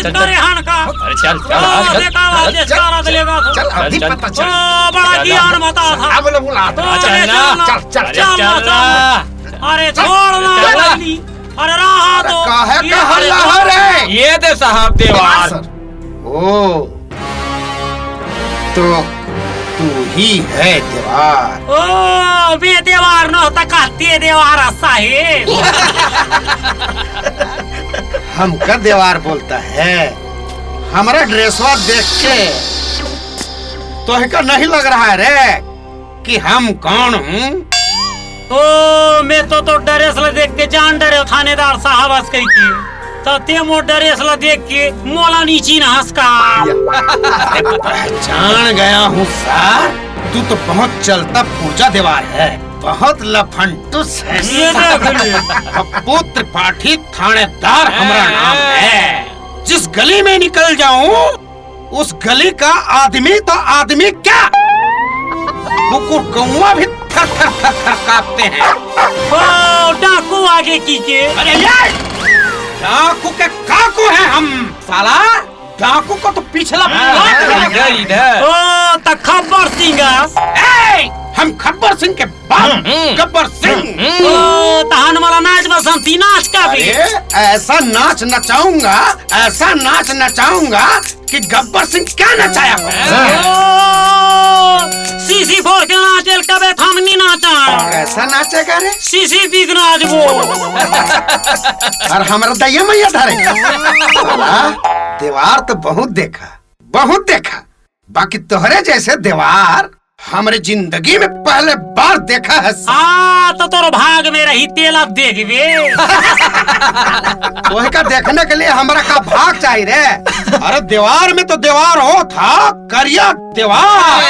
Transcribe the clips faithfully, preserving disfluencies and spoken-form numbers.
करे हन का? अरे चल, चल, ओ, चल, देखा, चल, आज चल, सारा चल, लेगा तो। चल, अभी चल, पता चल। चल। ओ, बड़ा चल, ज्ञान चल। बता था। अब लोग बुला ओ, चल अरे ना। चल, चल, चल, अरे चल चल ना। ना। अरे चल। छोड़ ना, चल ना। अरे रहा अरे तो। काहे ये का हल्ला अरे है रे? ये दे साहब देवार। सर। ओ, तो तू ही है देवार। ओ, मैं देवार न होता, कहते देवार साहेब। हमका देवार बोलता है? हमारा ड्रेसवा देख के तोहका नहीं लग रहा है रे कि हम कौन हूँ? ओ, मैं तो, तो ड्रेस ला देख के जान डरे थानेदार साहब, अस कही के। तो ते मोर ड्रेस ला देख के मोला नी चिन्हस का? पहचान गया हूँ सर, तू तो बहुत चलता पुर्जा देवार है, बहुत लफंटुस है। ये देख ले। पप्पू त्रिपाठी थानेदार हमारा नाम है। जिस गली में निकल जाऊं, उस गली का आदमी तो आदमी क्या, कुकुर कौवा भी थर थर थर थर कांपते हैं। ओ, डाकू आगे की के। अरे ये डाकू के काकू हैं हम साला। डाकू को तो पिछला हाँ, इधर, इधर। ओ, त खब्बर सिंह। ए, हम खब्बर सिंह के बाप हम्म, हम्म। गब्बर सिंह। हम्म। ओ, तहन वाला नाच बसंती नाच का भी। अरे, ऐसा नाच नचाऊंगा, ऐसा नाच नचाऊंगा कि गब्बर सिंह क्या नचाया हो? ओ, सीसी फोड़ के नाचेल कबे थामनी नाचा। कैसा नाचेगा रे? सीसी पी के नाचबो। और हमारा दैया मैया धरे। साला, देवार तो बहुत देखा, बहुत देखा, बाकी तोहरे जैसे देवार हमरे जिंदगी में पहले बार देखा है। हाँ, तो तोर भाग में रही, तेला देखबे। तोहका देखने के लिए हमरा का भाग चाहिए रे? अरे देवार में तो देवार हो था, करिया देवार।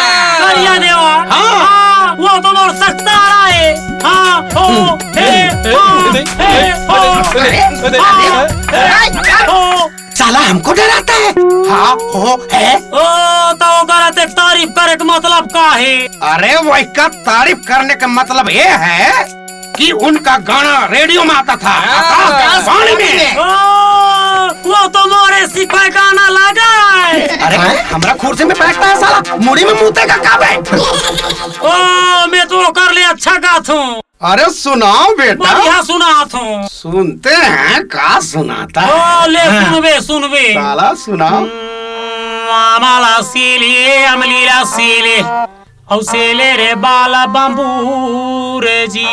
करिया देवार? हाँ। हाँ, वो तो मोर सकता है। हाँ, हो, हे, हाँ, हे, हो, अरे, हाँ, अरे, हे, हो। साला हमको डराता है। हाँ, हो, है। ओ, तो ओकर ते तारीफ करे के मतलब का है? अरे, वही का तारीफ करने का मतलब ये है कि उनका गाना रेडियो में आता था, हाँ, आकाशवाणी में। ओ, वो तो मोरे सिपाही गाना लगा है। अरे, हैं? हमरा कुर्सी में बैठता है साला, मुड़ी में मूतेगा का बे? ओ, मैं तो ओकर ले अच्छा गात हूँ। अरे सुनाओ बेटा। बढ़िया सुनात हूँ। सुनते हैं, का सुनाता है? ओ, ले हाँ। सुनबे, सुनबे। साला सुनाओ। हम्म, आमाला सीले, अमलीला सीले, औ सेले रे बाला बम्बूर जी।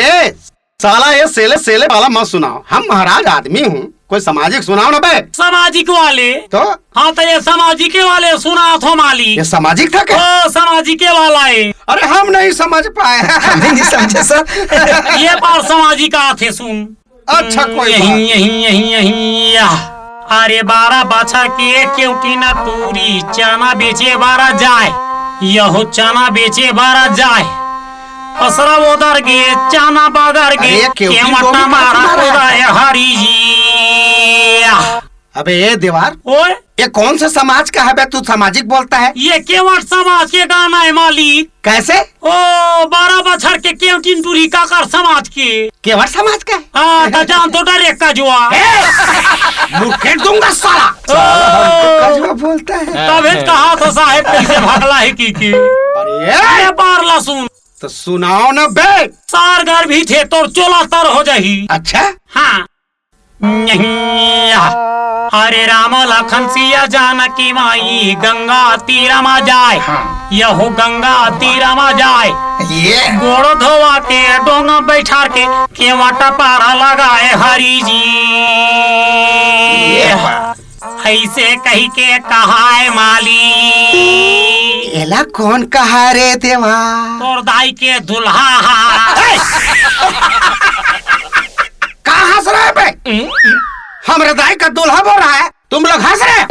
ए, साला ये सेले, सेले वाला मत सुनाओ। हम महाराज आदमी हूँ, कोई सामाजिक सुनाओ ना बे। सामाजिक वाले? तो? हाँ, तो ये सामाजिक वाले सुनात हो मालिक। ये सामाजिक था क्या? ओ, सामाजिक वाला है। अरे, हम नहीं समझ पाए। हम भी नहीं समझे, सर। ये बार सामाजिक आथे, सुन। अच्छा, कोई यही, बात। यही, यही, यही, या। अरे, बारह बछर के केवटी ना टूरी, चना बेचे बारा जाए। यहो चना बेचे बारा जाए। असरा ओदर गे, चना बगर गे, अरे, केवटी केवटा गोभी मारा काटना है। उदय हरी जी। अबे ए देवार, ओए? ये कौन से समाज का है बे, तू सामाजिक बोलता है? ये केवट समाज के गाना है मालिक। कैसे? ओ, बारह बछर के केवटिन टूरी काकर समाज के। केवट समाज का है? हाँ, तो जान तो डरे कजुआ। ए, मुठभेड़ दूंगा साला। ओ, कजुआ बोलता है। तबे कहा था साहेब कैसे भगला है की की। अरे। ये बार ला सुन। तो सुनाओ ना बे। सार घर भी थे तोर चोला तर हो जाही। अच्छा? हाँ। नहीं। हरे राम लखन सिया जानकी माई गंगा तीर मा जाए। हाँ। यहो गंगा तीर मा जाए। ये। गोड़ धोवा के डोंगा बैठार के केवटा पारा लगाए हरी जी। ये बात। ऐसे कही के कहाए माली। एला कौन कहा रे देवा? तोर दाई के दुल्हा हा। का हंस रहा है बे? हमरे दाई का दूल्हा बोल रहा है, तुम लोग हंस रहे हो?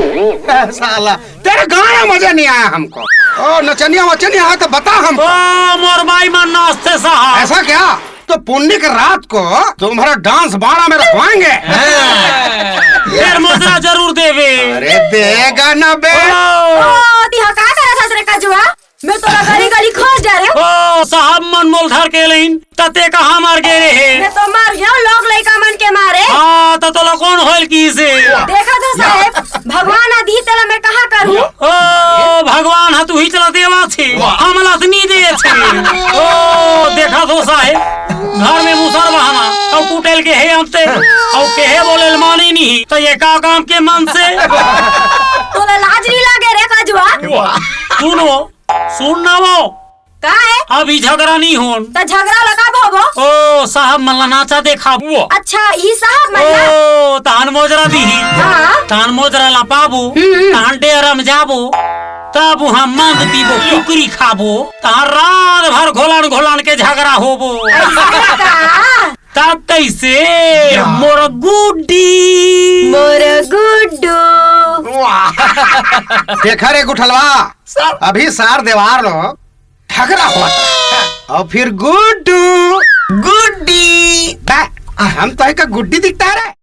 ए, साला, तेरे गाना मजा नहीं आया हमको। ओ, नचनिया वचनिया है तो बता हमको। ओ, मोर माई मन नाचते साहब। ऐसा क्या? तो पुन्नी के रात को तुम्हारा डांस बाड़ा में रखवाएंगे। फिर मुजरा जरूर देवे। अरे देगा ना बे। ओ, ओ, तिहा का करत हस रे कजुआ? मैं तोला गली गली खोज जा रे। ओ, साहब मन मोल धर के लेन, तते कहाँ मर गे रे हे? मैं तो मर गया लोग लइका मन के मारे। हाँ, त तोला कोन होइल किहिसे? देखा तो साहेब, भगवान ह दिही तेला मैं कहाँ करूँ? ओ, भगवान ह तुही चला देवा थे, वाह। हमला त नी दे थे। ओ, देखा तो साहेब, घर में मुसर बहाना, अउ कुटेल के हे अंते, अउ केहे बोले ल माने नहीं, त ये का काम के मन से? तोला लाज नहीं लागे रे कजुआ? वाह। सुनो, सुन ना वो, का हे? अभी झगरा नहीं होन। त झगरा लगा भोबो। ओ, साहब मन ला नाचा देखाबो। अच्छा, ई साहब मन ला? ओ, तहन मोजरा दिही। हाँ। तहन मोजरा ला पाबो। हम्म। तहन डेरा में जाबो। तब उहाँ मंद पीबो, कुकरी खाबो। तहन रात भर घोलान घोलान के झगरा होबो। ऐसा का? तब कैसे? या। मोर गुड्डी। मोर गुड्डू। वाह। देखा रे गुठलवा, सर। अभी सार देवार लोग झगरा होत हे। अउ फिर गुड्डू, गुड्डी। बे, हम तो एक गुड्डी दिखता है रे।